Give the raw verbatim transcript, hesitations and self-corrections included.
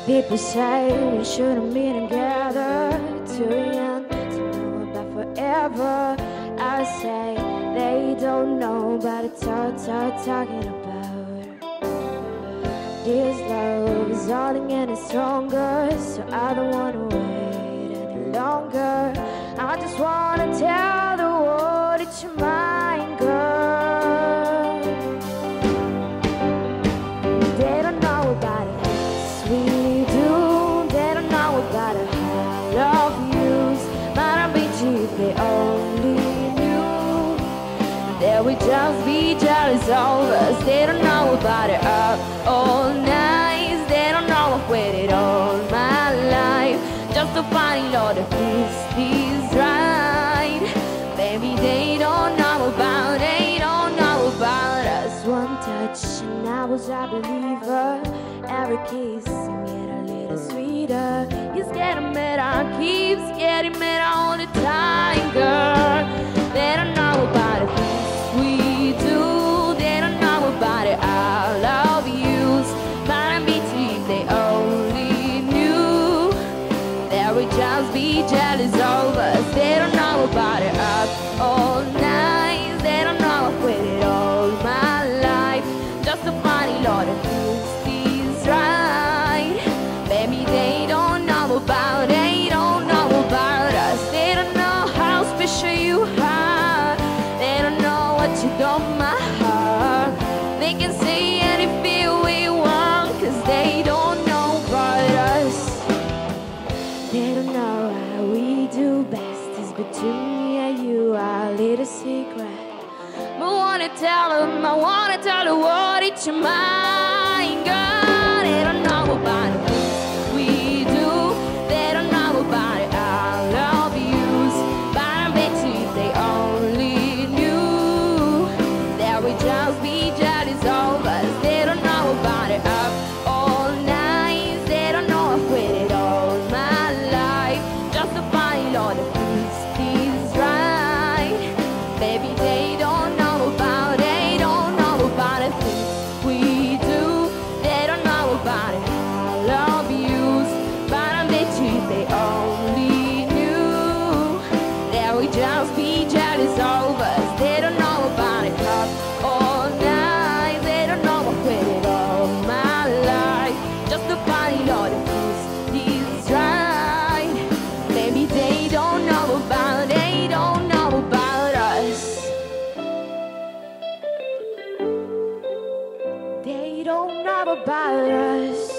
People say we shouldn't be together, too young to know about forever. I say they don't know about the talk, talk, talking about. This love is all getting stronger, so I don't wanna wait any longer. I just wanna tell the world it's mine, girl. They don't know about the things we do. They don't know about the high love views. Might not be cheap, they only knew. They would just be jealous of us. They don't know about it up all nights. They don't know I've waited all my life just to find out if this is right. Baby, they don't know about, they don't know about us. One touch and I was a believer. Every kiss get a little sweeter. It's getting better, keeps getting better all the time, girl. They don't know about the things we do. They don't know about it. I love yous, but I'm between they only knew. They would just be jealous of us. They don't know about it. Up all night. They don't know I've waited all my life just to find out if this is right. Baby, they don't know about, they don't know about us. They don't know how special you are. They don't know what you done my heart. They can say anything we want, 'cause they don't know about us. They don't know how we do best. It's between me and you, our little secret. I wanna tell 'em, I wanna tell the world it's mine, girl. They don't know about the things we do. They don't know about it. I love yous, but I bet you if they only knew, they would just be jealous of us. They don't know about it. Up all night, they don't know I've waited all my life just to find out if this is right. Baby, they don't know about, they don't know about the things we do. They don't know about it. I love yous, but I bet you if they only knew, they would just be jealous of us. They don't know about it. Up all night, they don't know I've waited all my life just to find out if this is right. Baby, they don't know about, they don't know about us. They don't know about us.